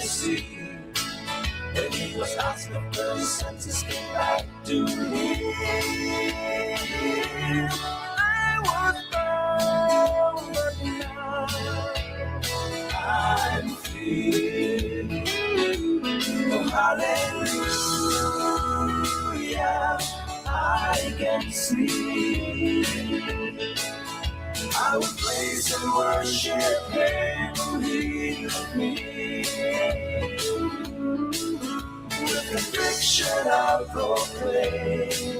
see. When he was asked if the senses came back to him, I was bound, but now I'm free. Oh, hallelujah, I can see. I will praise and worship Him who healed me. With conviction I'll proclaim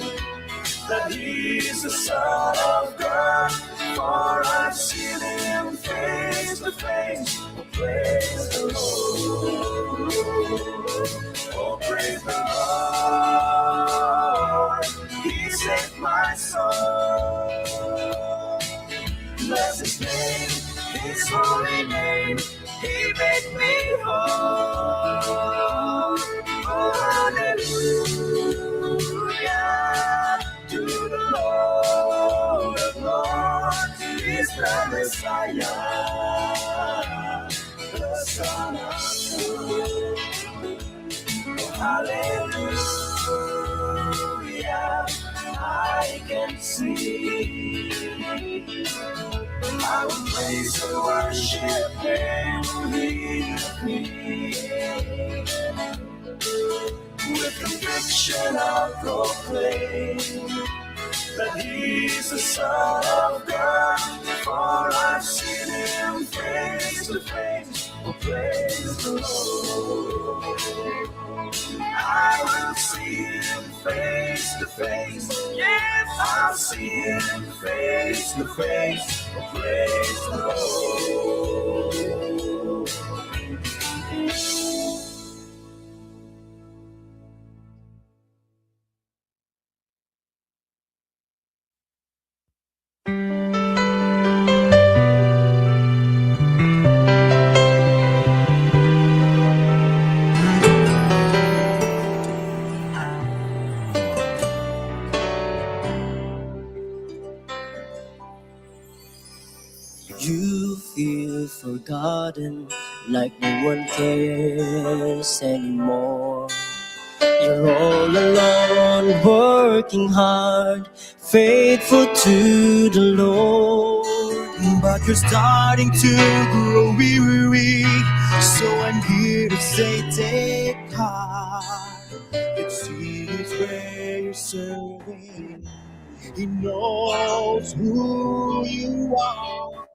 that He's the Son of God, for I've seen Him face to face. Oh, praise the Lord. Oh, praise the Lord. He saved my soul. Bless His name, His holy name. He made me whole. Oh, hallelujah to the Lord of Lords. He's the Messiah, the Son of God. Oh, hallelujah, I can see. I will praise and worship Him who healed me. With conviction I'll proclaim that He's the Son of God, for I've seen Him face to face. Oh, praise the Lord. I will see Him face to face. Yes, I'll see Him face to face. Oh, praise the Lord. You feel forgotten, like no one cares anymore. You're all alone, working hard, faithful to the Lord. But you're starting to grow weary, so I'm here to say, take heart. It's His where you're serving. He knows who you are.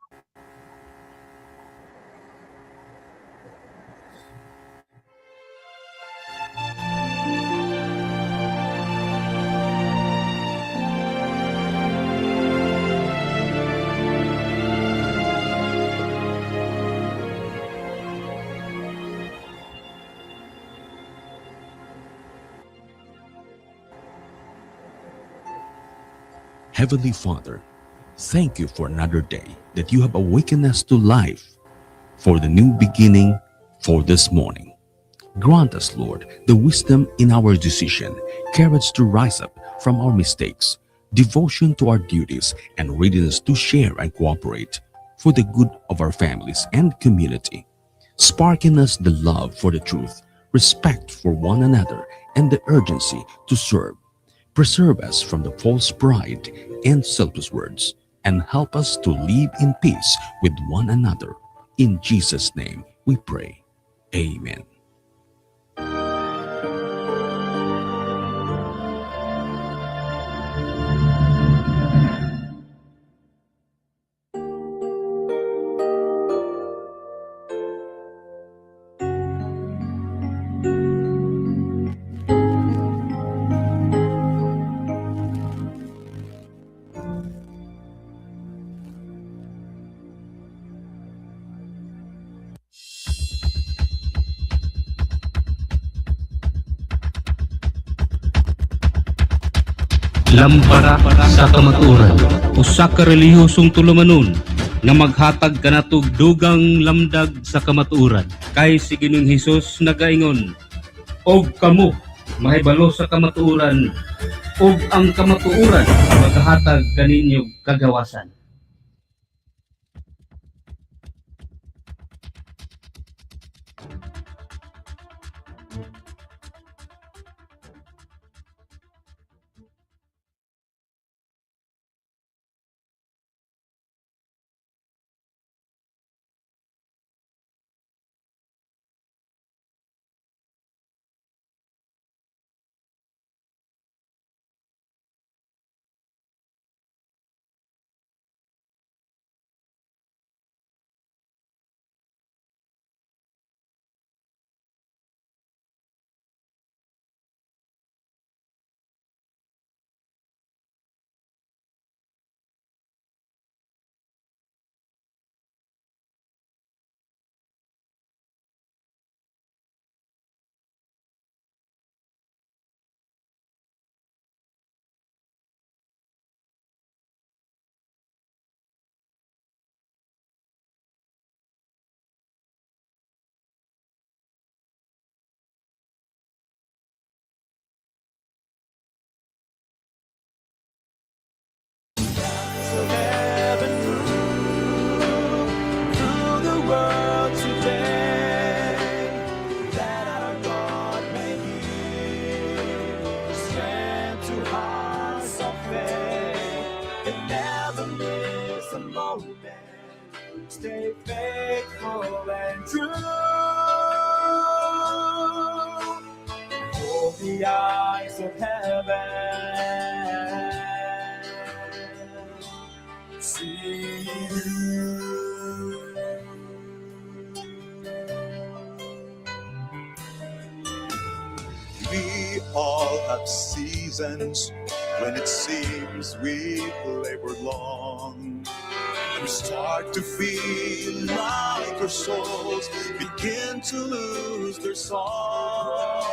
Heavenly Father, thank you for another day that you have awakened us to life, for the new beginning for this morning. Grant us, Lord, the wisdom in our decision, courage to rise up from our mistakes, devotion to our duties, and readiness to share and cooperate for the good of our families and community. Spark in us the love for the truth, respect for one another, and the urgency to serve. Preserve us from the false pride and selfish words, and help us to live in peace with one another. In Jesus' name we pray. Amen. Lampara sa Kamatuoran, usa ka relihiyosong tulumanon nga maghatag kanatog dugang lamdag sa kamatuoran. Kay si Ginoong Hesus nagaingon, "Og kamo mahibalo sa kamatuoran, ug ang kamatuoran magahatag kaninyo kagawasan." The eyes of heaven see you. We all have seasons when it seems we've labored long. And we start to feel like our souls begin to lose their song.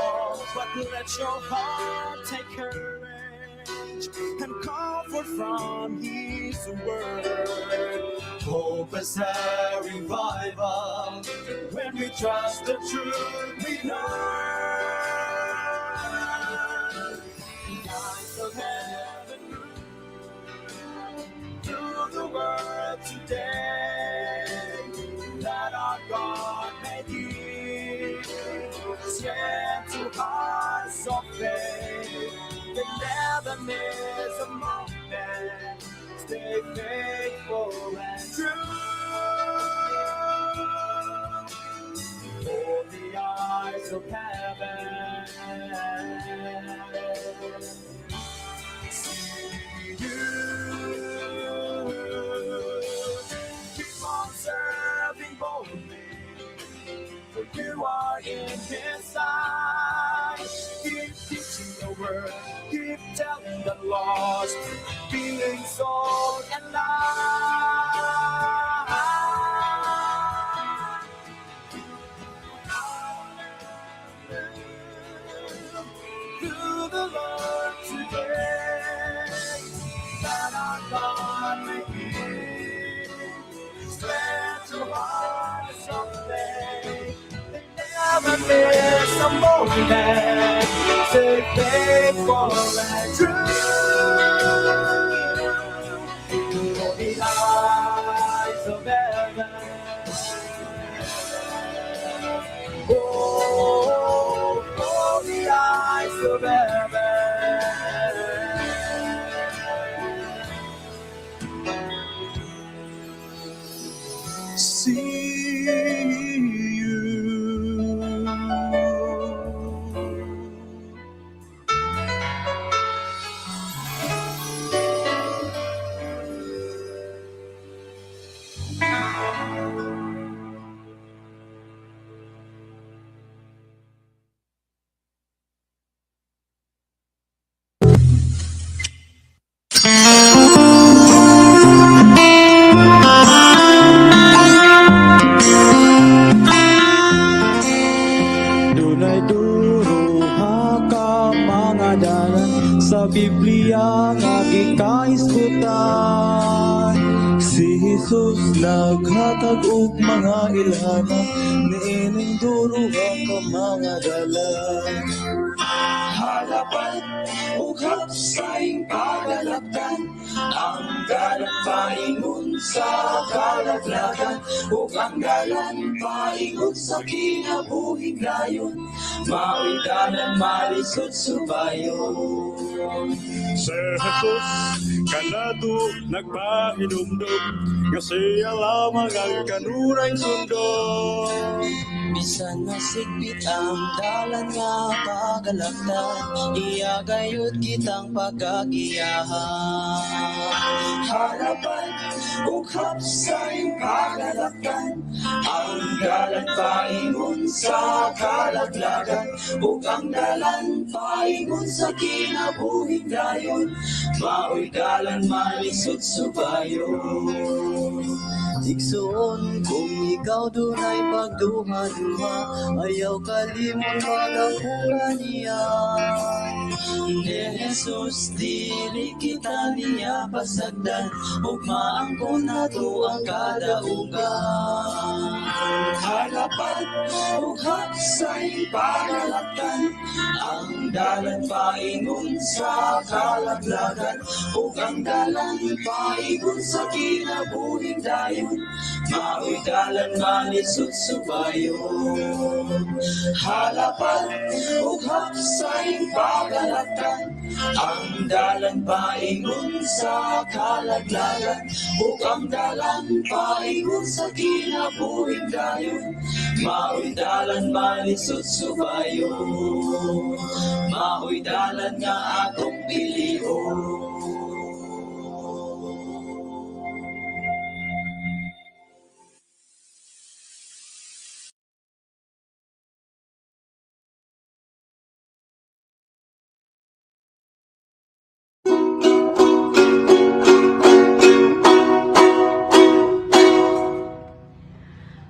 But let your heart take courage and comfort from His word. Hope is a revival when we trust the truth we learn. The eyes of heaven through the world today, that our God may give strength to hearts of faith. They never miss a moment. Stay faithful and true. For the eyes of heaven see you. Keep on serving boldly, for you are in His sight. Keep teaching the word, keep telling the lost, being salt and light. To the Lord today, that our God may give strength to hearts of faith. They never miss a moment. Stay faithful and true. For the eyes of heaven. Oh, for the eyes of heaven. See you. Dunay duha ka mga dalan sa Biblia nga gikahisgutan. Si Jesus naghatag og mga ilhanan niining duha ka mga dalan. Halapan ug hapsay pagalaktan, ang dalan paingon sa kalaglagan, ug ang dalan paingon sa kinabuhing dayon, mao'y dalan malisod subayon. Si Jesus kanadto nagpahinumdum nga siya lamang ang kanunay sundon. Bisan masigpit ang dalan nga pagalaktan, iya gayud kitang pagagiyahan. Harapan ug hapsay pagalaktan, ang dalan paingon sa kalaglagan, ug ang dalan paingon sa kinabuhing dayon, mao'y dalan malisod subayon. Igsoon, kung ikaw dunay pagduha-duha, ayaw kalimot magapura niya. Ni Jesus, dili kita niya pasagdan, ug maangkon nato ang kadaugan. Harapan ug hapsay pagalaktan, ang dalan paingon sa kalaglagan, ug ang dalan paingon sa kinabuhing dayon, mao'y dalan malisod subayon. Halapan ug hapsay pagalaktan, ang dalan paingon sa kalaglagan, ug ang dalan paingon sa kinabuhing dayon, mao'y dalan malisod subayon. Maoy dalan nga atong pilion.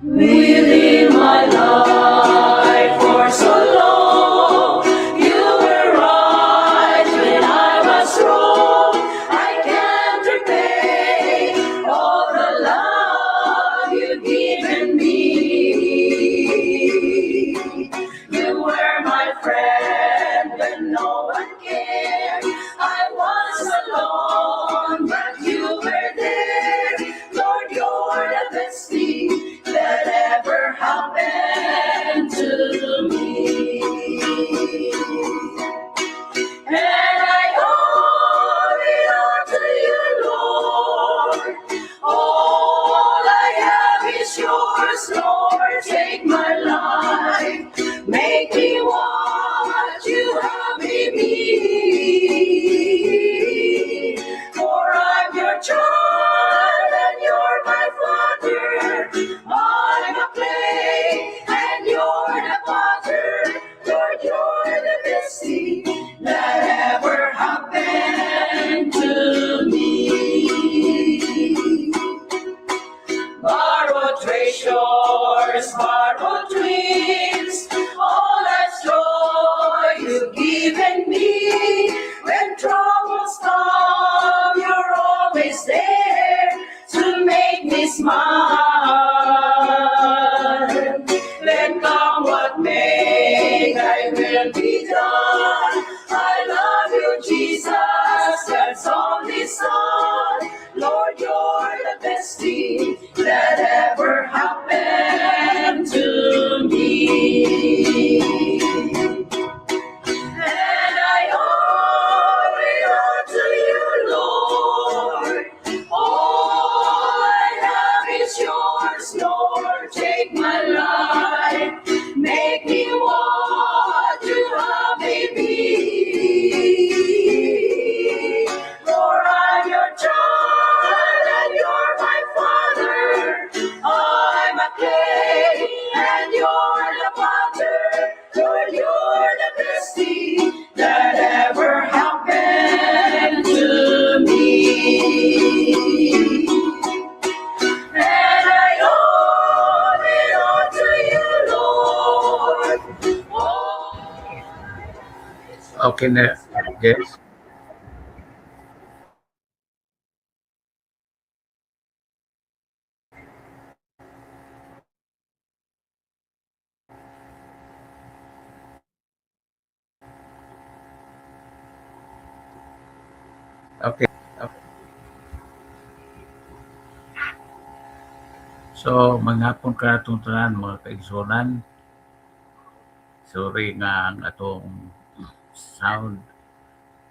Within my life for so long, you were right when I was wrong. I can't repay all the love you've given me. You were my friend when no one cared. I was alone, but you were there. Lord, you're the best thing that ever happened to me. And I owe it all to you, Lord. All I have is yours, Lord. Take my life, make me what you have me be. For I'm your child and you're my father. I'm a clay and you're the potter. Lord, you're the best thing that ever happened to me. Borrowed treasures, borrowed dreams, all life's joy you've given me. When troubles come, you're always there to make me smile. Then come what may, thy will be done. I love you, Jesus, God's only Son. Lord, you're the best thing that ever happened to me. And I owe it all to you, Lord. All I have is yours, Lord. Take my life, make me what you have me be. For I'm your child and you're my father. I'm a clay and you're the potter. Lord, you're the best thing that ever happened to me. And I owe it all to you, Lord. Oh, Okay na, Jess. Okay. So, maghapon ka atong tanan, mga kaigsunan. Sorry nga ang atong sound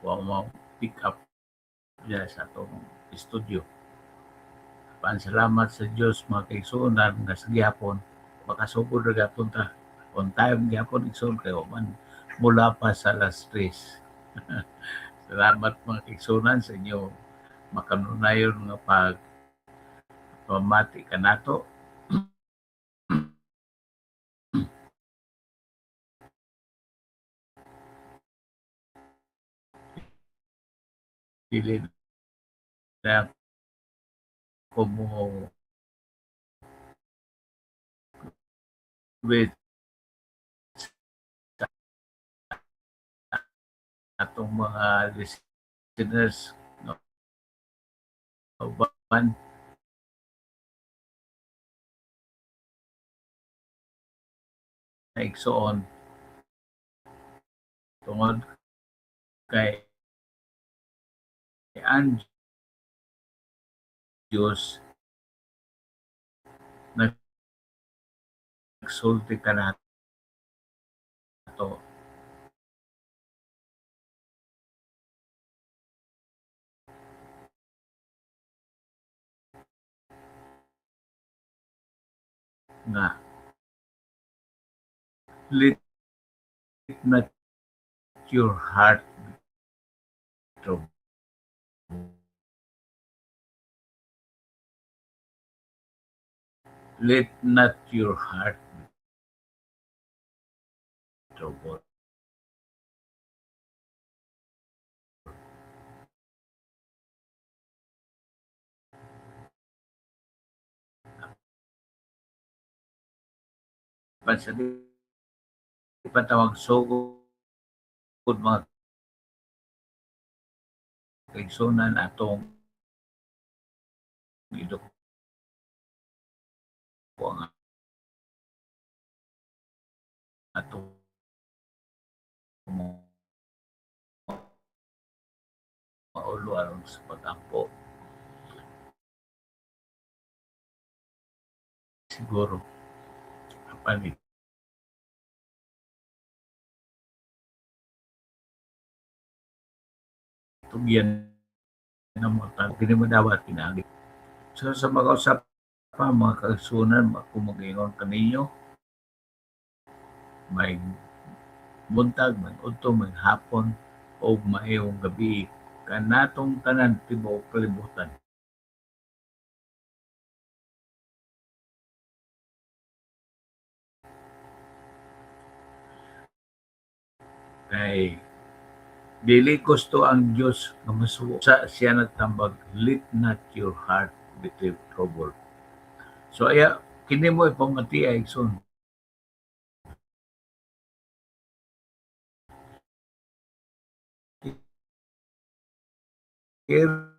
wa mo pick up niya sa atong studio. Pan salamat sa Dios, mga kaigsunan, nga sa gihapon makasugod ra gihapon ta on time gihapon, igsoon, kay wa man mula pa sa alas 3. Salamat, mga kaigsunan, sa inyo makanunayon nga pag pamati kanato. Dili na ko mo with atong mga listeners, no, uban na igsoon tungod kay ang Diyos nagsulti kanato nga let not your heart be troubled. Let not your heart be troubled. Apan sa di pa ta magsugod, mga kaigsunan, atong iduko ang atong mga ulo aron sa pag-ampo. Siguro apan itugyan ng mga tao kini madawat pinaagi. So sa mga usap pa, mga kaigsunan, ako mag-ingon kaninyo, may buntag, may udto, may hapon o maayong gabi kanatong tanan tibuok kalibutan. Kay dili gusto ang Dios nga masuko sa siya nagtambag, "Let not your heart be troubled." So aya kini mo ipamati ay igsoon. Harry,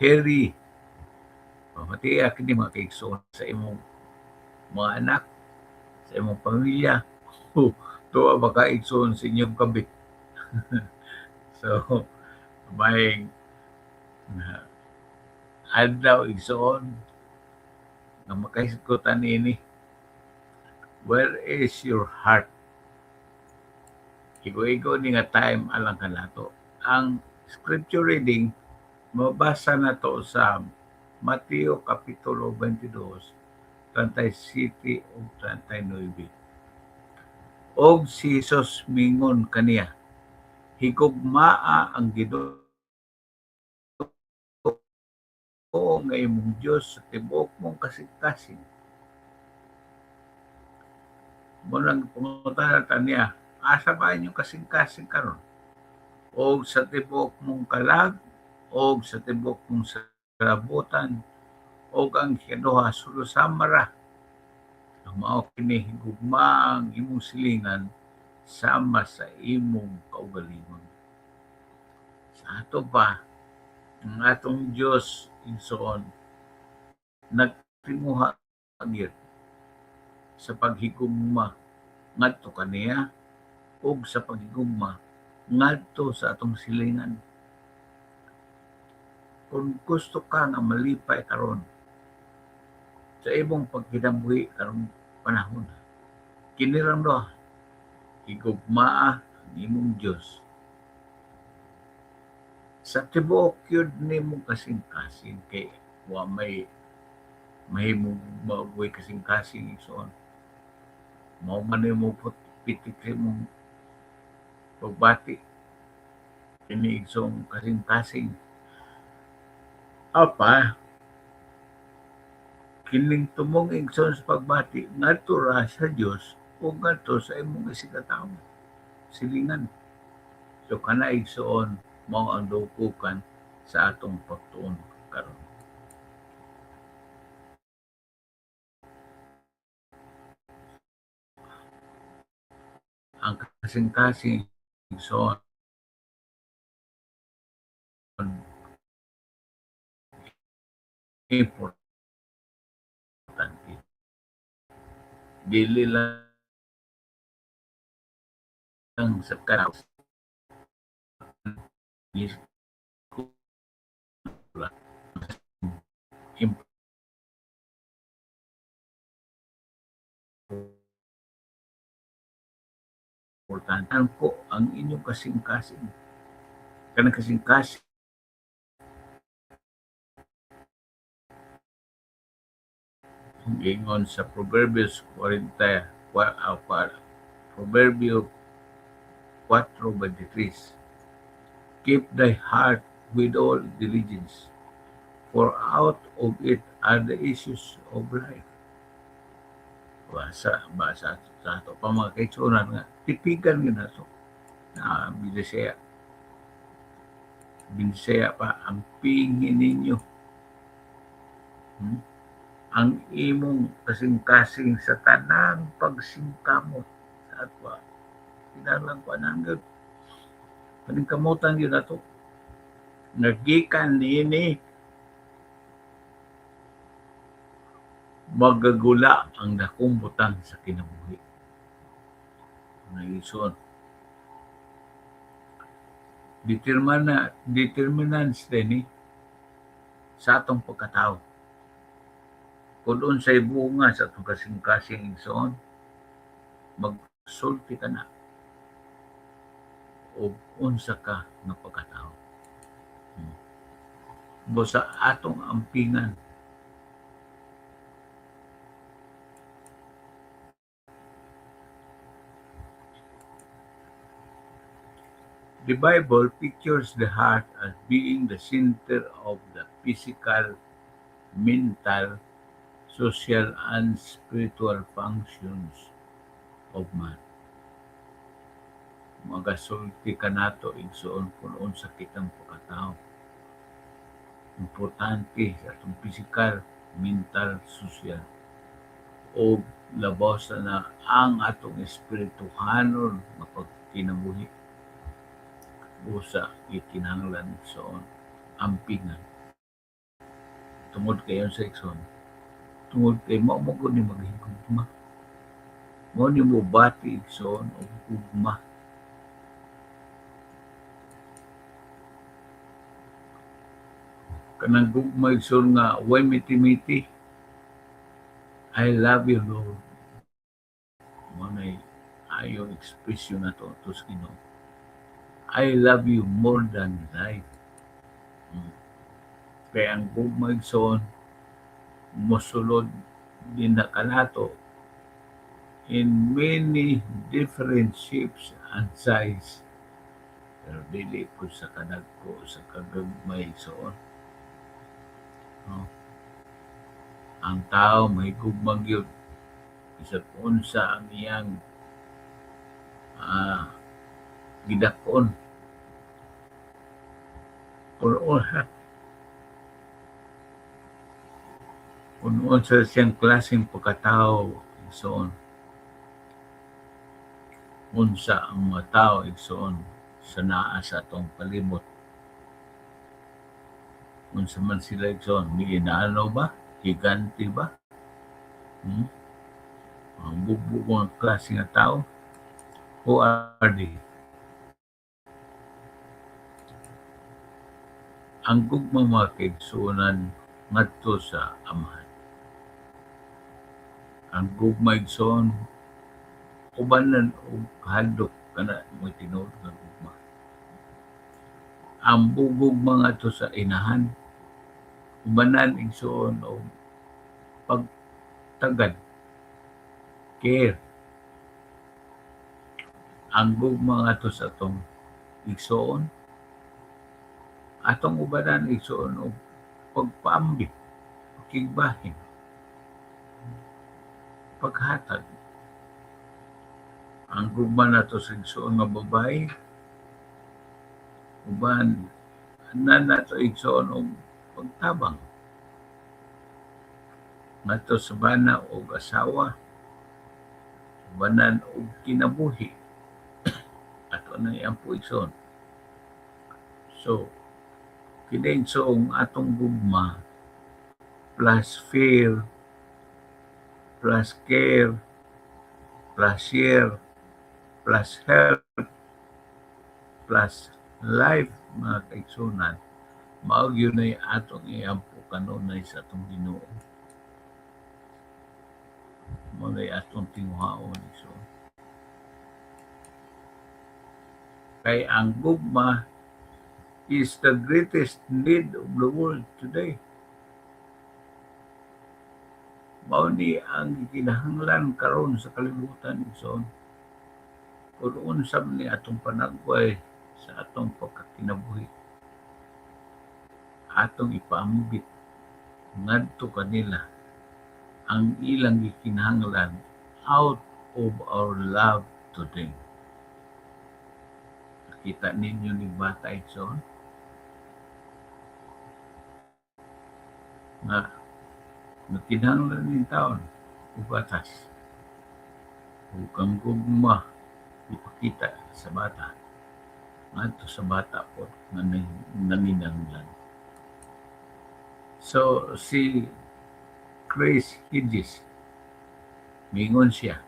Harry, pamati kini, mga kaigsoon, sa imong mga anak, sa imong pamilya. Oh, tuwa ba kaigsoon sa inyong kabit? So, may adlaw, igsoon, nga makahisgutan ini. Where is your heart? Igo-igo ni nga time alang kanato. Ang scripture reading mabasa nato sa Mateo Kapitulo 22, 37 ug 39. Og si Jesus mingon kaniya, "Higugmaa ang Ginoo nga imong Dios sa tibuok mong kasing-kasing." Mao nang pangutana ta niya, asa ba inyong kasing-kasing karon? Og sa tibuok mong kalag, og sa tibuok mong salabutan, og ang ikaduha sulusama ra. Ang mao kini, higugmaa ang imong silingan sama sa imong kaugalingon. Sa ato pa, ang atong Dios, igsoon, nagtinguha gyud sa paghigugma ngadto kaniya ug sa paghigugma ngadto sa atong silingan. Kung gusto ka nga malipay karon sa imong pagkinabuhi karong panahon, kini lang duha: higugmaa ang imong Dios sa tibuok gyud nimong kasing-kasing, kay wa may mahimong maugway kasing-kasing, igsoon. Mao man nimo pitik sa imong pagbati kini, igsoong kasing-kasing. Apa kining tumong, igsoon, sa pagbati ngadto ra sa Dios ug ngadto sa imong isigkatawo, silingan. So kana, igsoon, mao ang dukukan sa atong pagtuon karon. Ang kasing-kasing, igsoon, importante. Dili lang sa karaos eskwela, importante ko ang inyong kasing-kasing, kanang kasing-kasing ingon sa Proverbios 44 Proverbio 4:23. "Keep thy heart with all diligence, for out of it are the issues of life." Basa, basa sa ato pa, mga kaigsuonan, nga tipigan gyud nato. Na Binisaya. Binisaya pa, ampingi ninyo. Ang imong kasing-kasing sa tanang pagsingkamot sa atwa. Kinahanglan ko anang gyud. Paningkamutan gyud nato. Nagikan niini magagula ang dakong butang sa kinabuhi. Naison. Determinants din eh, sa atong pagkatao. Kung unsay bunga sa atong kasing-kasing, igsoon, magsulti ka na o unsa ka nga pagkatao. Busa atong ampingan. The Bible pictures the heart as being the center of the physical, mental, social, and spiritual functions of man. Magasulti ka nato, igsoon, kung unsa kitang pagkatao. Importante sa atong physical, mental, social, o labaw sa na ang atong espirituhanon nga pagkinabuhi. Busa gikinahanglan, igsoon, ampingan. Tungod kayon sa igsoon. Tungod kay mao mo gud ni maghigugma. Mao ni mo bati, igsoon, og gugma. Kanang gugma, igsoon, nga way miti-miti. "I love you, Lord." Mao nay ayo ekspresyon nato to sa Ginoo. "I love you more than life." Kaya ang gugma, igsoon, mosulod din na kanato in many different shapes and size. Pero dili po sa kadagko sa kagagmay, igsoon. No? Ang tao may gugma gyud bisag unsa ang iyang gidakon. Kung unsa siyang klaseng pagkatao, igsoon. Unsa ang mga tao, igsoon, sa naa sa atong palibot. Unsa man sila, igsoon, miinano ba? Higante ba? Ang bugbo mga klase nga tao. Who are they? Ang gugma, mga kaigsuonan, ngadto sa Amahan. Ang gugma, igsoon, ubanan og kahadlok kana mo tinuod nga gugma. Ang gugma ngadto sa Inahan, ubanan, igsoon, og pagtagad, care. Ang gugma ngadto sa atong igsoon, atong ubanan, igsoon, og pagpaambi, pakigbahin, paghatag. Ang gugma nato sa igsoon nga babae, uban na nato, igsoon, og pagtabang. Ngadto sa bana og asawa, ubanan og kinabuhi. Ato na iyang po, igsoon. So, kini, igsoon, atong gugma plus fear plus care plus share plus help plus life, mga kaigsunan, mao gyud na atong iampo kanunay sa atong Ginoo. Mao na atong tinguhaon, igsoon. Kay ang gugma is the greatest need of the world today. Mao Mao ni ang gikinahanglan karon sa kalibutan, igsoon. Kung unsa man ni atong panagway sa atong pagkakinabuhi, atong ipaambit ngadto kanila ang ilang gikinahanglan out of our love to them. Nakita ninyo ni bata, igsoon, nga nakinahanglan ning taon og gatas ug ang gugma ipakita sa bata ngadto sa bata pod nga nanginahanglan. So si Chris Hedges, mingon siya,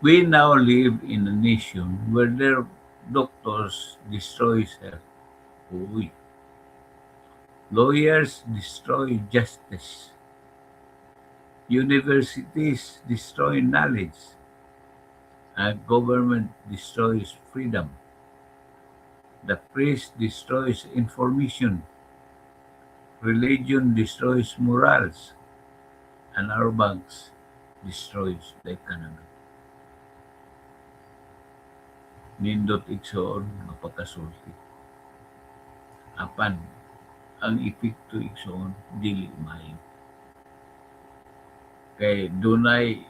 "We now live in a nation where their doctors destroy health. Uy. Lawyers destroy justice. Universities destroy knowledge. And government destroys freedom. The press destroys information. Religion destroys morals. And our banks destroys the economy." Nindot, igsoon, nga pagkasulti. Apan ang epekto, igsoon, dili maayo. Kay dunay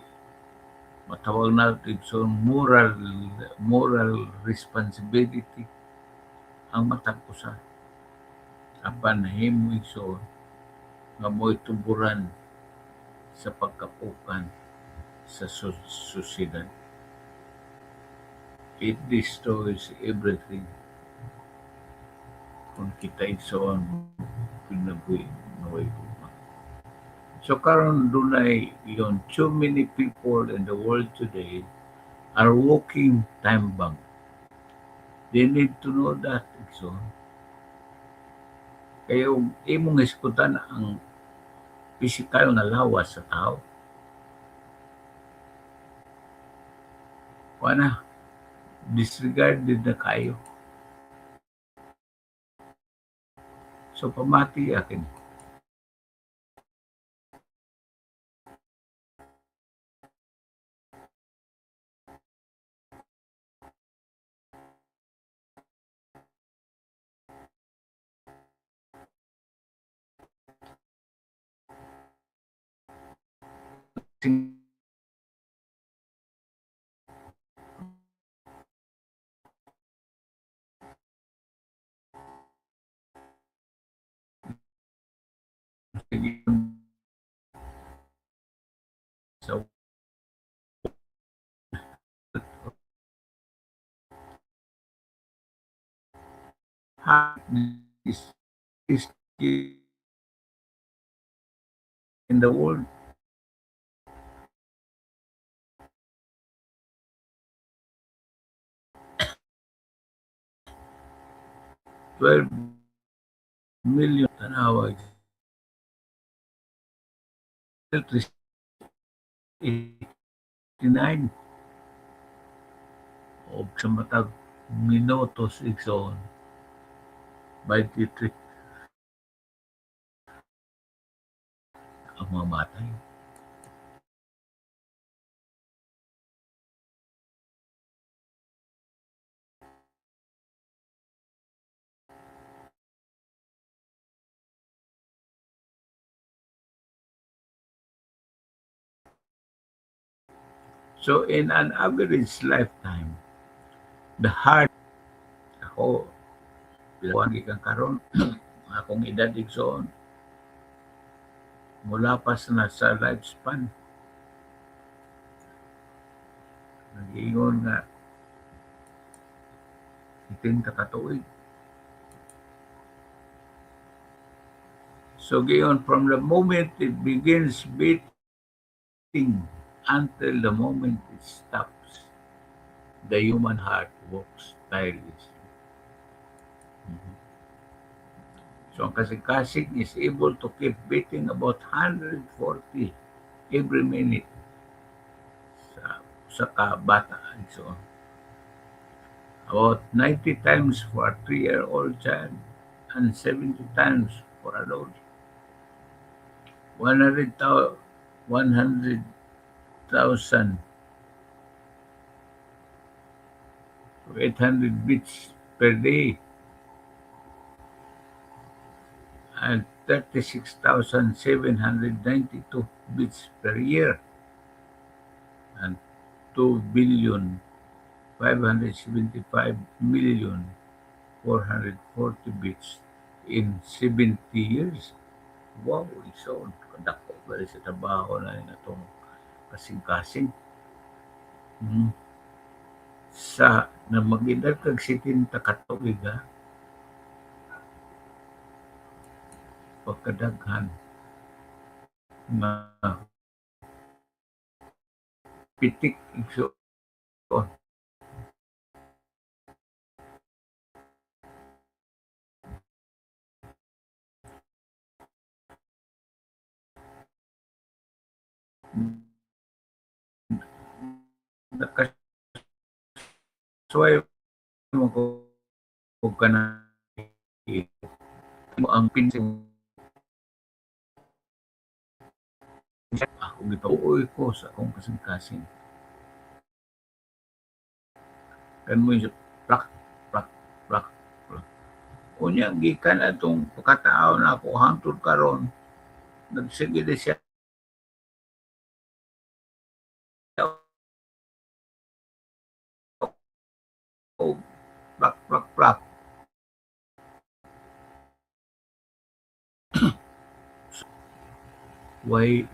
matawag nato, igsoon, moral responsibility ang matag usa. Apan nahimo, igsoon, nga mo'y tuburan sa pagkapukan sa sosyedad. It destroys everything. Kung kita, igsoon, kinabuhi nga way gugma. So karon dunay yon, too many people in the world today are walking time bomb. They need to know that, igsoon. Kaya imong hisgutan ang pisikal nga lawas sa tao, wala, disregarded na kayo. So pamati akin. So is in the world. 12 million, tanawa, 89 og sa matag minutos, igsoon, 23 ang mga matay. So in an average lifetime, the heart, ako, pila gikan karon, akong edad, igsoon, mulapas na sa lifespan. Nag-iingon nga 70 ka tuig. So giyon, from the moment it begins beating until the moment it stops, the human heart works tirelessly. So ang kasing-kasing is able to keep beating about 140 every minute sa kabata and so on. About 90 times for a 3-year-old child and 70 times for adult. 100,000 100,000 to 800 beats per day and 36,792 beats per year and 2 billion 575 million 440 beats in 70 years. Wow, igsoon. Kadako ba sa trabaho na yun atong kasing-kasing. Sa na mag-edad kag 70 ka tuig ha, pagkadaghan nga pitik, igsoon. Nakasuway mo ko kana mo ang pinsin ako gipauoy ko sa akong kasing-kasing. Kan mo yung plak, plak, plak, plak. Unya, gikan atong pagkatao na ako hangtod karon, nagsige na siya og plak, plak, plak. Why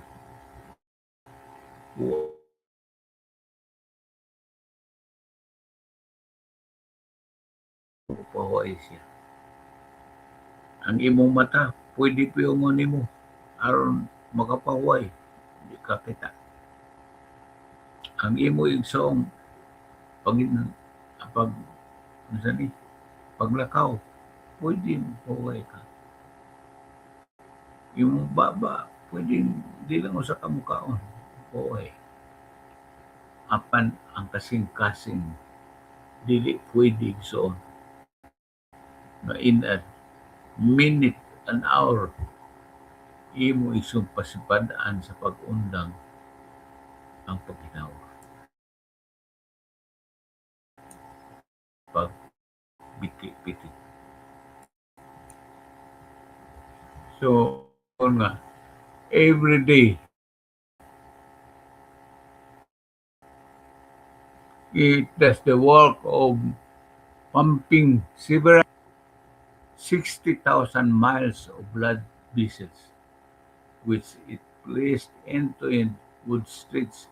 pahuway siya. Ang imong mata, pwede piyungon nimo aron makapahuway, di ka kita. Ang imo igsoong pag pag unsa ni paglakaw, pwede pahuway ka. Imong baba, pwede di lang usa ka mukaon, pahuway. Apan ang kasing-kasing dili pwede, igsoon, nga in a minute, an hour, imo isong pasipad-an sa pag-undang ang paghinawa. Pag biti-biti. So, nga, every day, it does the work of pumping several 60,000 miles of blood vessels, which it placed end-to-end would stretch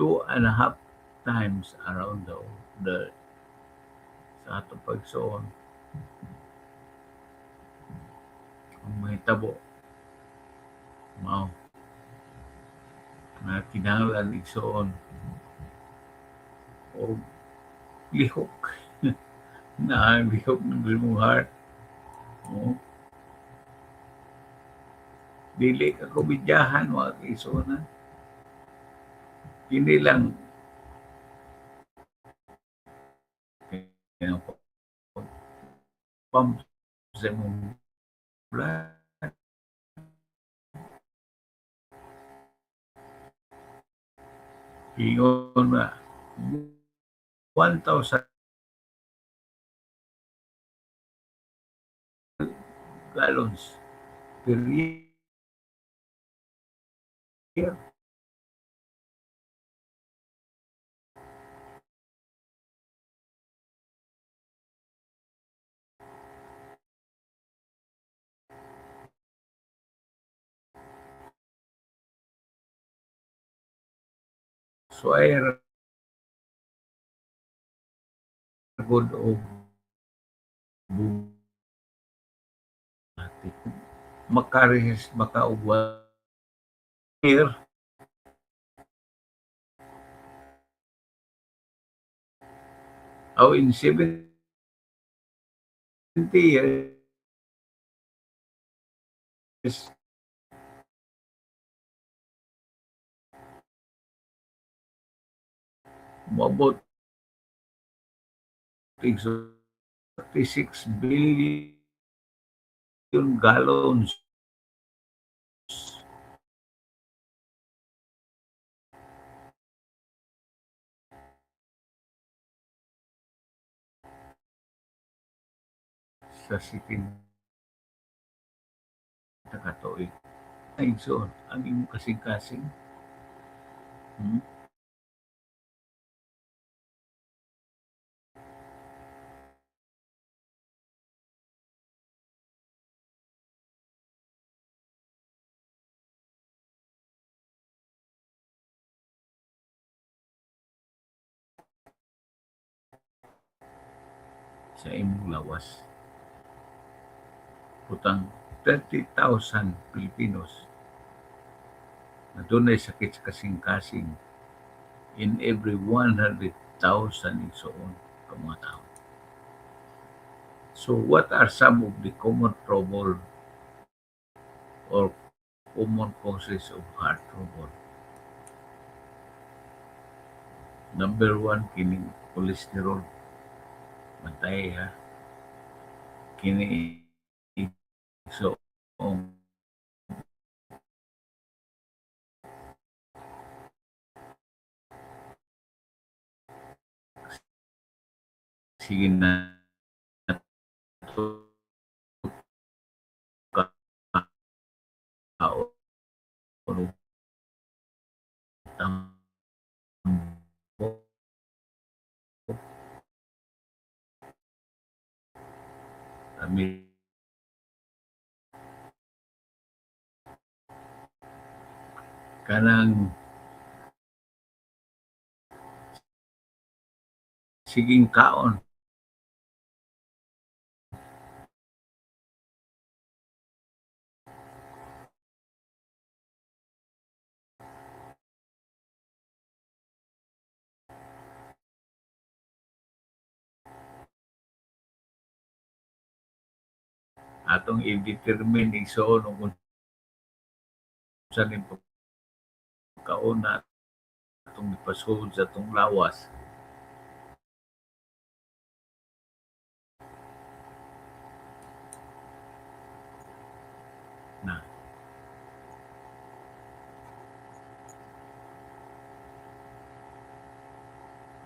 2.5 times around the sa ato pagsuon ang mahitabo mao nga kinahanglan, igsoon, og lihok na lihok ng imong heart. Oh. Dili ka komedyahan, mga kaigsuonan. Kini lang pump sa imong blood. Ingon nga 1,000 gallons per year. So ay good og buhati. Makaresist baka og 1 year o in 70 years moabot 36 billion gallons. Sa 70 ka tuig. Igsoon, ang imong kasing-kasing. Sa imong lawas. Putang 30,000 Pilipinos na dunay sakit sa kasing-kasing in every 100,000, igsoon, ka mga tao. So what are some of the common trouble or common causes of heart trouble? Number one, kining cholesterol. Bantay ha. Kini, so sige na to kaon og tambok. Kami kanang siging kaon. Atong i-determine, igsoon, kung unsa ning pagkaon atong ipasuod sa atong lawas. Na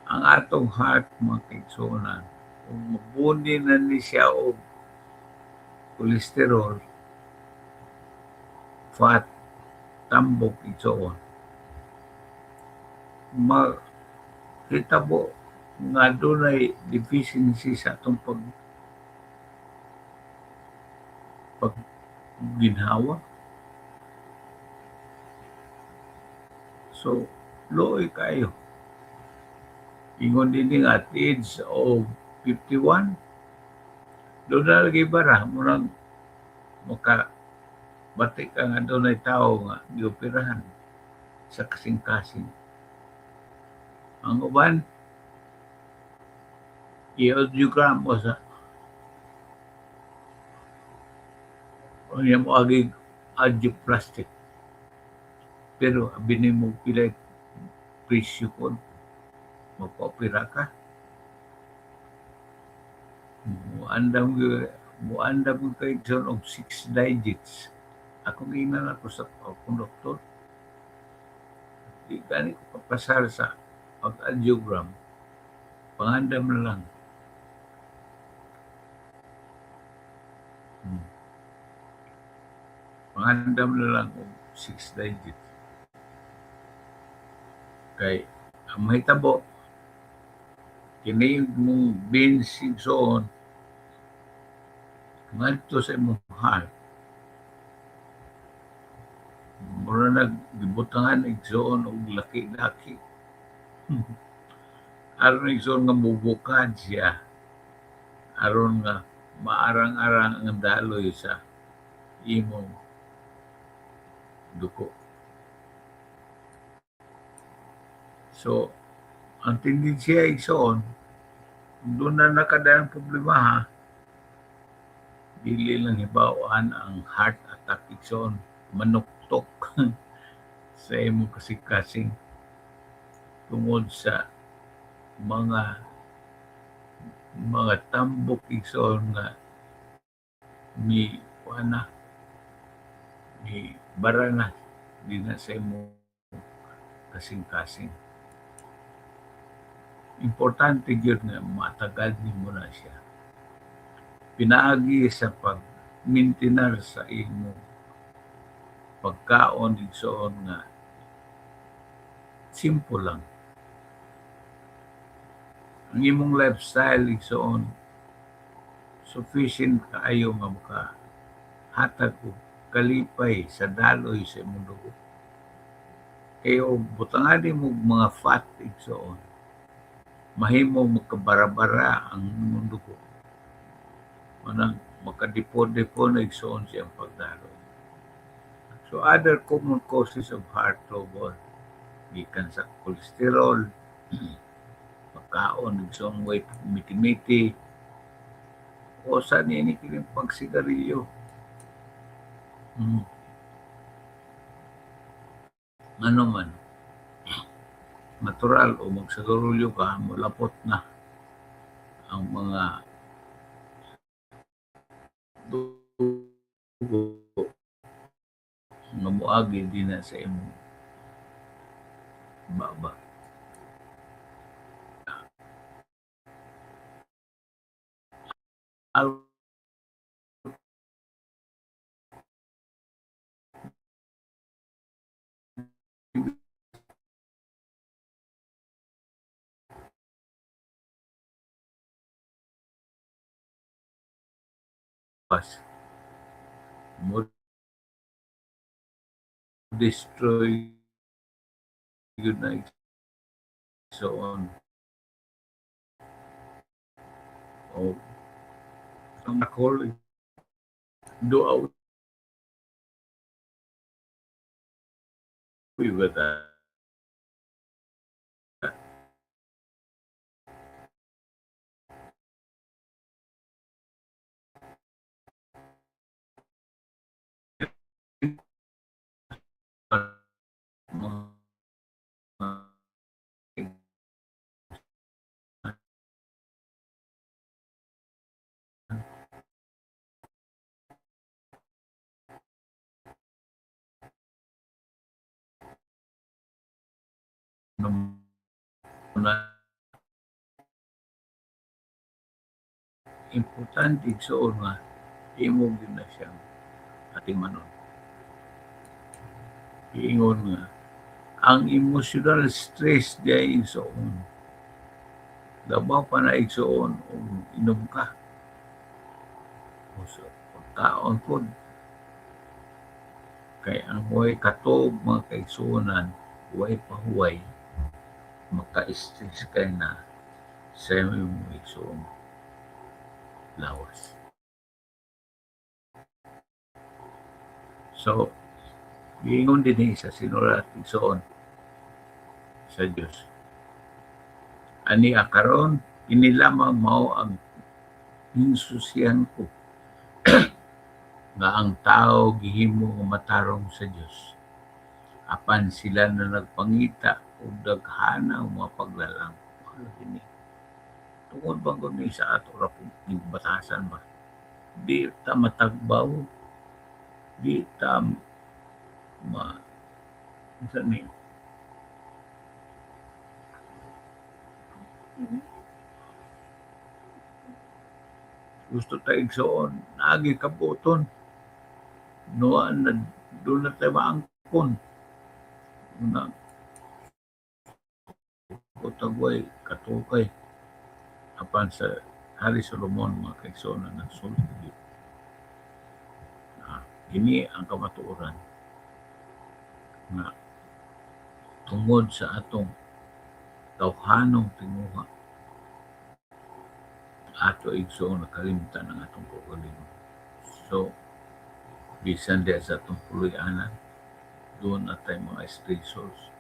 ang atong heart, mga kaigsuonan, kung mabuni na ni siya og cholesterol, fat, tambok, igsoon, makitabo nga dunay deficiency sa atong pag ginhawa. So, luoy kayo. Ingon din nga at age of 51, doon na lagi bara, murang maka bati ka nga dunay tao nga gioperahan sa kasing-kasing. Ang uban, i-audiogram o sa o niya mo agi angioplastic. Pero abi nimo pila presyo kon magpa-opera ka. Muandam kay John og 6 digits. Ako giingnan ako sa akong doktor. Di gani ko papasar sa pag-angiogram. Pangandam na lang. Pangandam na lang og 6 digits. Kay ang mahitabo kini mong veins, igsoon, ngadto sa imong heart, mura nag gibutangan, igsoon, og laki-laki aron, igsoon, nga mubukad siya, aron nga maarang-arang ang daloy sa imong dugo. So, ang tendensiya, igsoon, doon na nakadaan problema ha, dili lang hibaw-an ang heart attack, igsoon, manuktok sa imong kasing-kasing tungod sa mga tambok, igsoon, nga mi kuan na, mi bara na di na sa imong kasing-kasing. Importante gyud nga matagad nimo na siya. Pinaagi sa pag-maintain sa imong pagkaon, igsoon, nga simple lang. Ang imong lifestyle, igsoon, sufficient kaayo nga maka hatag og kalipay sa daloy sa imong dugo. Kay og butangan nimo og mga fat, igsoon, mahimo magkabarabara ang imong dugo. Manang makadipo-dipo na, igsoon, siyang pagdaloy. So other common causes of heart trouble gikan sa cholesterol, pagkaon, igsoon, way miti-miti o sa niini kining pagsigarilyo. Ano man, natural o magsigarilyo ka, molapot na ang mga dugo nga moagi din na sa imong baba. Al mo destroy gyud na, igsoon, o ang alcohol do away with that. Mga na importante, igsoon, nga imo gyud na siyang atimanon. Iingon nga ang emotional stress diay, igsoon, labaw pa na, igsoon, ug inom ka o sa pagkaon pod, kay ang way katog, mga kaigsuonan, way pahuway, maka-stress kay na sa imong, igsoon, lawas. So, giingon din sa sinulat, igsoon, sa Dios. Ani karon ini lamang mao ang hinsusian ko nga ang tao gihimo nga matarong sa Dios apan sila na nagpangita og daghana mga paglalang. Ano kini? Tungod bang kung sa ato ra pong batasan ba? Di ta matagbaw, di ta ma unsa ni? Gusto ta, igsoon, naagi kabuton. Nuan na doon na tayo maangkon. Una, utagway, katukay. Apan sa Hari Solomon, mga kaigsoon, na nagsulti. Kini ang kamatuoran nga tungod sa atong tawhanong tinguha ato, igsoon, nakalimtan ang atong kaugalingon. So, bisan diya sa atong puloy-anan, doon atay mga stressors.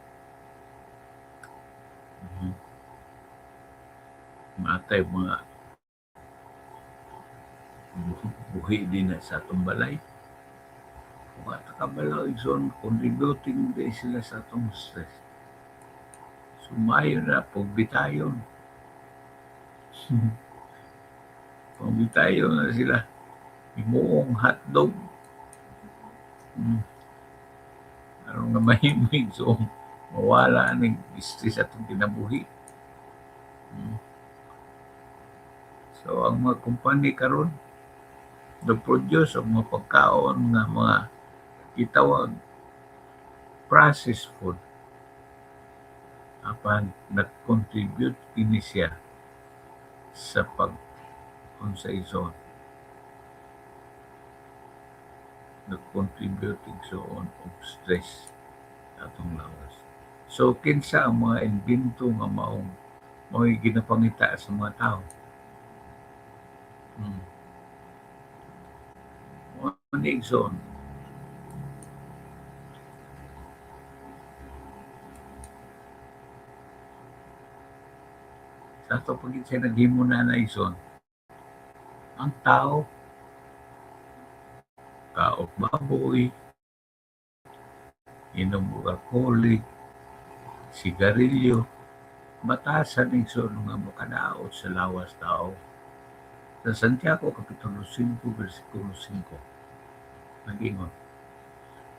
Atay mga buhi din na sa atong balay. Kung ata kabalaw, igsoon, contributing din sila sa atong stress. Sumayo na, pagbitayon. Pagbitayon na sila. Himuong hotdog. Aron nga mahimo, igsoon, mawala ning stress atong kinabuhi. So ang mga kumpanya karon Nag-produce og mga pagkaon nga mga gitawag processed food, apan nag-contribute kini siya sa pag unsa, igsoon, nag-contribute, igsoon, og stress atong lawas. So kinsa ang mga imbento nga maong mao'y ginapangita sa mga tao? Mao ni, igsoon. Sa ato pag siya naghimo na na, igsoon, ang tao kaok baboy, inom og alcoholic, sigarilyo, batasan, igsoon, nga makadaot sa lawas tao. Sa Santiago Kapitulo 5 versikulo 5, nag-ingon,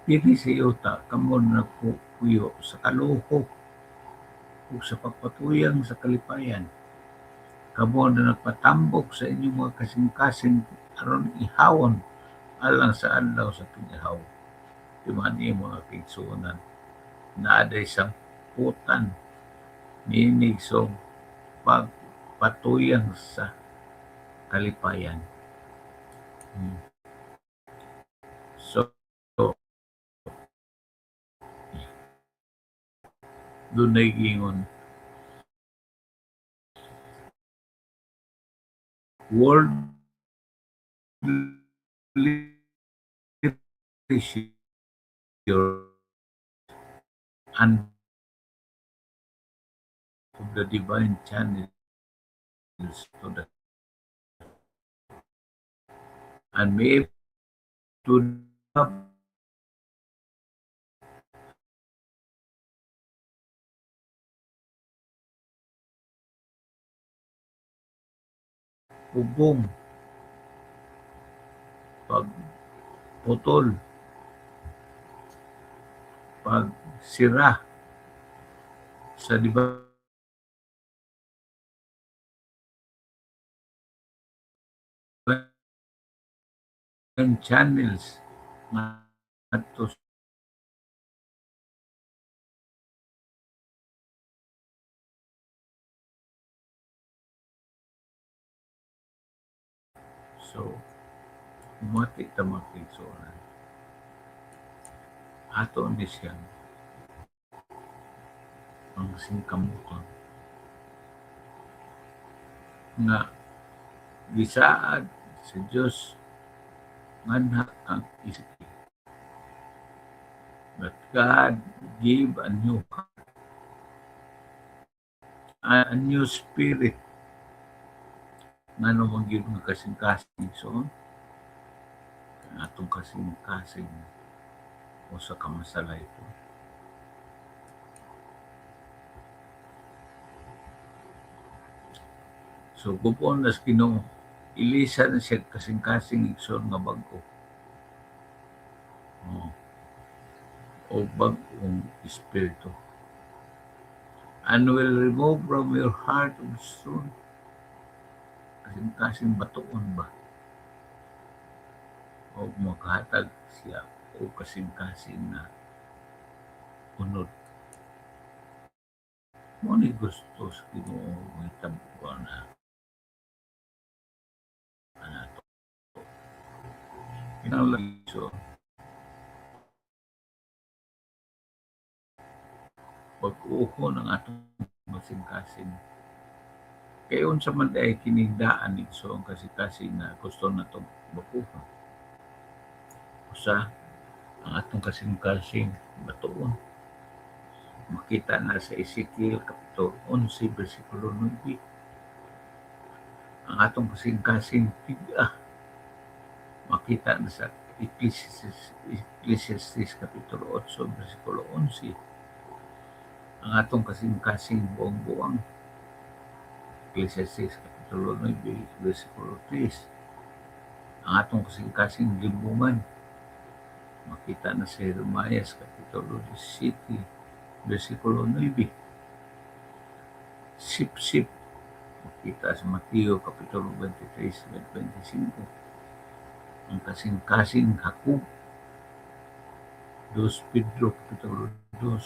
"Diri sa yuta kamo nagpuyo sa kaluho ug sa pagpatuyang sa kalipayan. Kamo na nagpatambok sa inyong mga kasing-kasing aron ihawon alang sa adlaw sa tig-ihaw." Di man ni, mga kaigsuonan, naa day sangputan niini so pagpatuyang sa kalipayan. So, dunay giingon, world leisure and of the divine channels to the and may to the hubong, pagputol, pagsira sa divine channels ngadto So, mati ta, mga kaigsuonan. Ato ni siyang ang singkamuton nga gisaad sa Diyos nganha kang isip. But God gave a new heart, a new spirit. Ngano man gyud nga kasing-kasing, so ang atong kasing-kasing usa ka masalay po. So gub-on nas Ginoo, ilisan na siya kasing-kasing, igsoon, nga bag-o. Oh. O bag-ong espiritu. And will remove from your heart of stone. Kasing-kasing batuon ba? O makahatag siya o kasing-kasing na unod. Mao ni gusto sa Ginoo mahitabo na anato. Kinahanglan so pag-uhon ang atong kasing-kasing. Kay unsa man diay kining daan, igsoon, kasing-kasing na gusto natong makuha? Usa, ang atong kasing-kasing batuon. Makita na sa Ezekiel Kapitulo 11 versikulo 9. Ang atong kasing-kasing tig-a, makita na sa Ecclesiastes Kapitulo 8 versikulo 11. Ang atong kasing-kasing buang-buang, Ecclesiastes Kapitulo 9 versikulo 3. Ang atong kasing-kasing limbungan, makita na sa Jeremias Kapitulo 17 versikulo 9. Sip-sip, makita sa Mateo Kapitulo 23 25. Ang kasing-kasing hakog. 2 Pedro Kapitulo 2,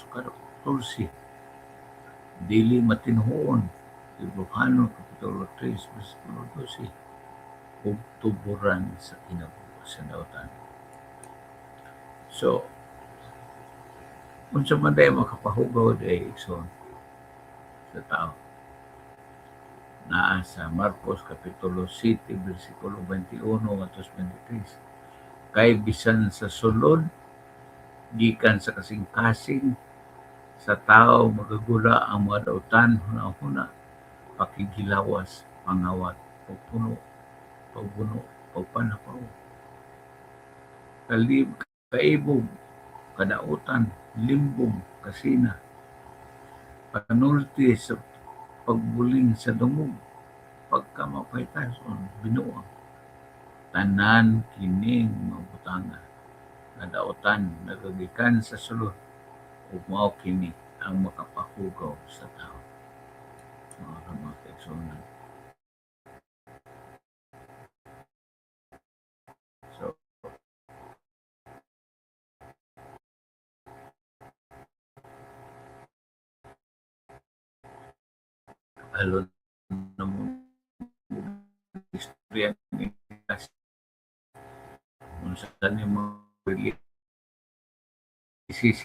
14. Dili matinuon. Hebreohanon Kapitulo 3, versikulo 12. Ug tuburan sa kinabuhi sa dautan. So, unsa man day makapahugaw day, igsoon, sa tao? Naa sa Marcos Kapitulo 7, versikulo 21 ngadto 23. Kay bisan sa sulod, gikan sa kasing-kasing sa tao magagula ang mga dautan huna-huna, pakighilawas, pangawat, pagpuno, pagbuno, pagpanakaw, kalib, kaibog, kadautan, limbong, kasina, panulti sa pagbuling sa dungog, pagkamapaytason, binuang. Tanan kining mga butanga nga dautan nagagikan sa sulod ug mao kini ang makapahugaw sa tao. Mga kaigsuonan. So, alon na mo istorya ni unsa ni mga releases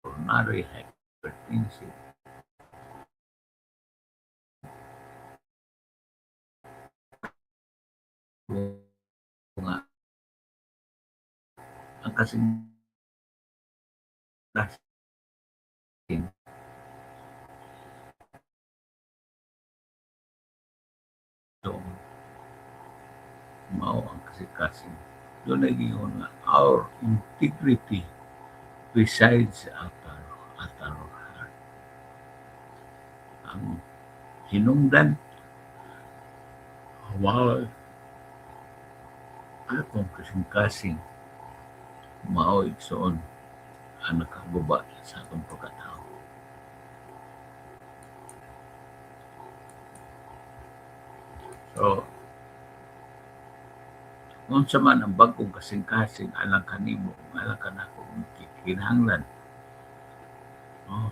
coronary hypertension, nga ang kasing kasing so mao ang kasing-kasing. Doon naging nga our integrity resides at our heart. Ang hinungdan mao atong kasing-kasing, mao, igsoon, ang nakaguba sa atong pagkatao. So, unsa man ang bag-ong kasing-kasing alang kanimo, alang kanako kinahanglan, oh,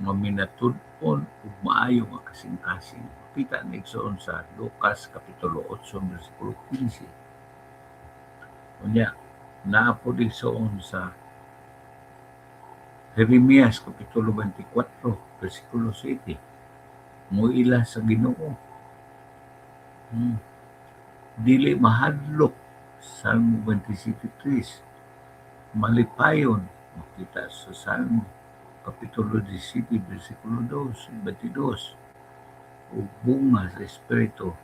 nga minatud-on ug maayo nga kasing-kasing? Makita ni, igsoon, sa Lucas Kapitulo 8 versikulo 15. Unya, naa pod, igsoon, sa Jeremias Kapitulo 24 versikulo 7. Muila sa Ginoo. Dili mahadlok, Salmo 27:3. Malipayon, makita sa Salmo Kapitulo 17 versikulo 2, 22. Ug bunga sa Espiritu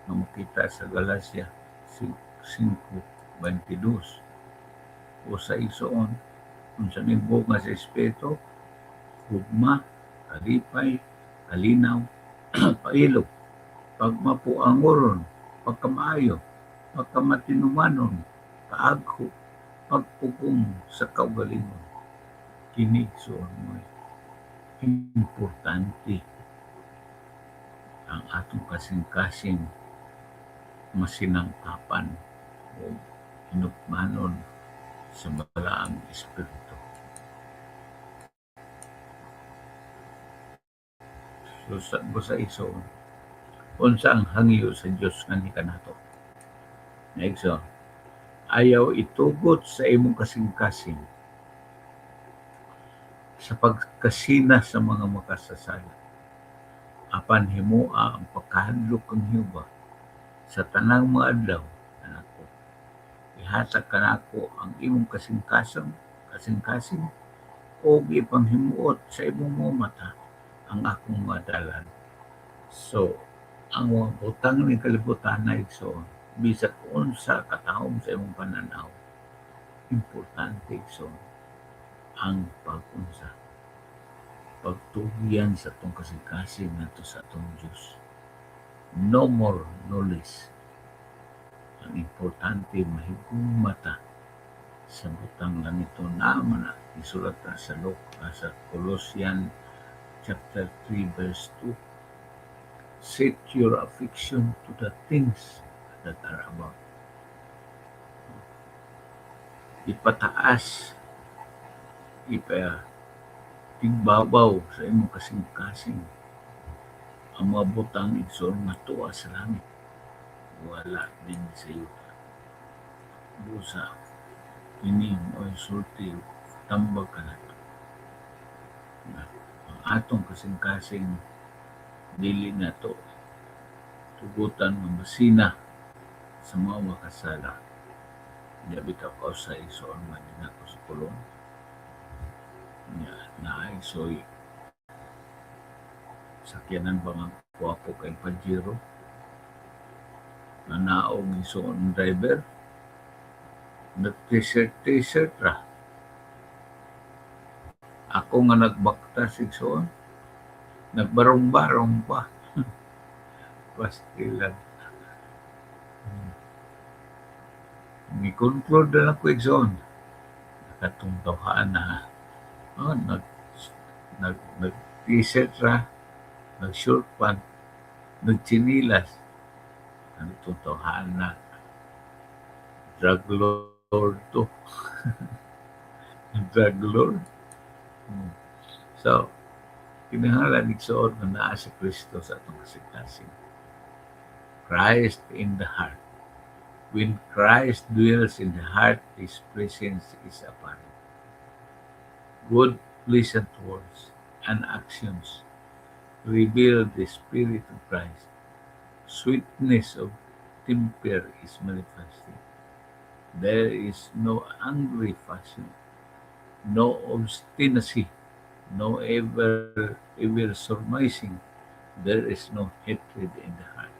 nga makita sa Galacia 5:22. O sa igsoon, unsa ning bunga sa Espiritu? Gugma, kalipay, kalinaw, pailog, pagmapuangoron, pagkamaayo, pagkamatinumanon, kaagho, pagpugong sa kaugalingon. Kini, igsoon, mo importante ang atong kasing-kasing masinangkapan o hinukmanon sa Balaang Espiritu. So sa igsoon, unsa ang hangyo sa Dios nga ni kanato? Igsoon, ayaw itugot sa imong kasing-kasing sa pagkasina sa mga makasasala. Apan himoa ang pagkahadlok kang Jehova sa tanang mga adlaw kanako. Ihatag kanako ang imong kasing-kasing ug ipanghimuot sa imong mga mata ang akong mga dalan. So, ang mga butang ning kalibutan na, igsoon, bisag unsa katahom sa imong pananaw, importante, igsoon, ang pag-unsa, pagtugyan sa atong kasing-kasing ngadto sa atong Dios. No more, no less. Ang importante, mahigugma ta Sa butang ganito naman na isulat na sa Luke, sa Colossians chapter 3 verse 2. Set your affection to the things that are above. Ipataas, ipa tigbabaw sa imong kasing-kasing ang mga butang, igsoon, nga tuwa sa langit, wala din sa yuta. Busa kini mo'y sulti tambag kanato. Ang atong kasing-kasing dili nato tugutan nga masina sa mga makasala. Di bitaw ka sa, igsoon, nga dinako sa pulong nya naay soy sakyanan ba nga kuwapo kay Pajero nanaog, igsoon, driver nag t-shirt t-shirt ra. Ako nga nagbaktas, igsoon, nagbarong-barong pa. Pastilan. Ni-conclude na ako, igsoon, katong tawhan na, oh, nag nag nag t-shirt ra, nag short pant, nagtsinilas. Ano itong tawhan na, drug lord to, drug lord. So kinahanglan, igsoon, nga naa si Kristo sa atong kasing-kasing. Christ in the heart. When Christ dwells in the heart, His presence is apparent. Good, pleasant words and actions reveal the Spirit of Christ. Sweetness of temper is manifested. There is no angry passion, no obstinacy, no evil surmising. There is no hatred in the heart.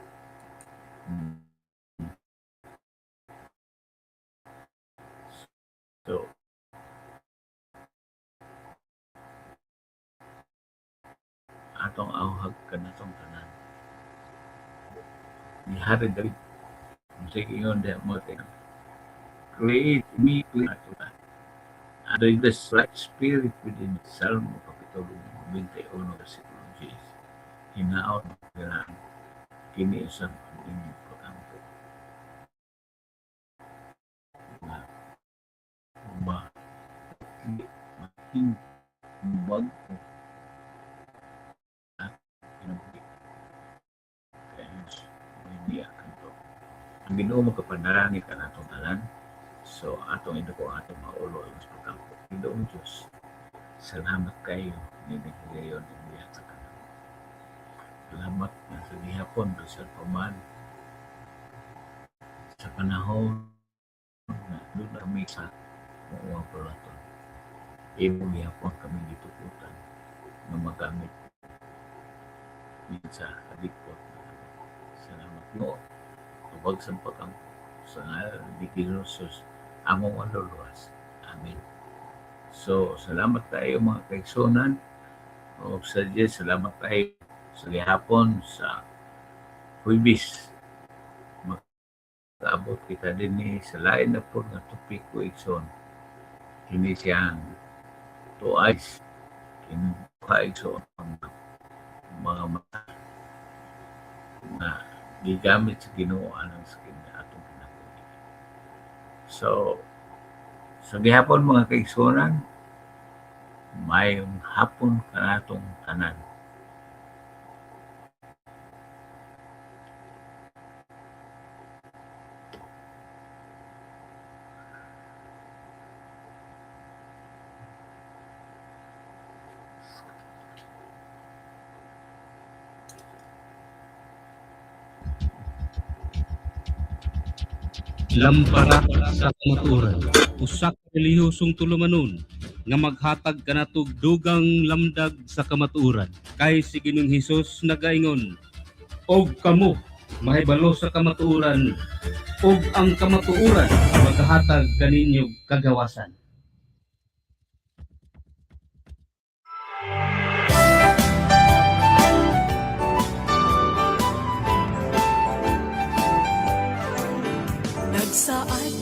So, atong awhag kanatong tanan. Ni Hari David, unsay giingon diha mo, "Create me clean heart and the right spirit within me." Salmo Kapitulo 21 versikulo 10. Hinaot nila kini usab ang inyong pag-ampo nga ma mahing bag-o at kinabuhi kay niya kanto ang Ginoo makapanalangin kanatong tanan. So atong iduko ang atong mga ulo sa pag-ampo. Ginoong Diyos, salamat kayo nining higayon imong gihatag kanamo. Salamat nga sa gihapon, bisan pa man sa panahon na doon kami sa mga pulaton, imo gihapon kami gitugutan nga magamit sa kalikot. Salamat, Ginoo. Tubag sa pag-ampo sa ngalan ni Jesus, among manluluwas. Amen. So, salamat tayo, mga kaigsunan. O sa Diyos, salamat tayo sa gihapon sa Huwebes. Makaabot kita din sa lain na po nga topiko, igsoon. Kini siyang two eyes. Kini igsoon ang mga mata na gigamit sa Ginoo alang sa atong kinabuhi. So, sa gihapon, mga kaigsunan, mayong hapon kanatong tanan. Lampara sa kamatuoran. Usa ka relihiyosong tulumanon nga maghatag kanatog dugang lamdag sa kamatuoran. Kay si Ginoong Hesus nagaingon, "Og kamo mahibalo sa kamatuoran, ug ang kamatuoran magahatag kaninyo kagawasan."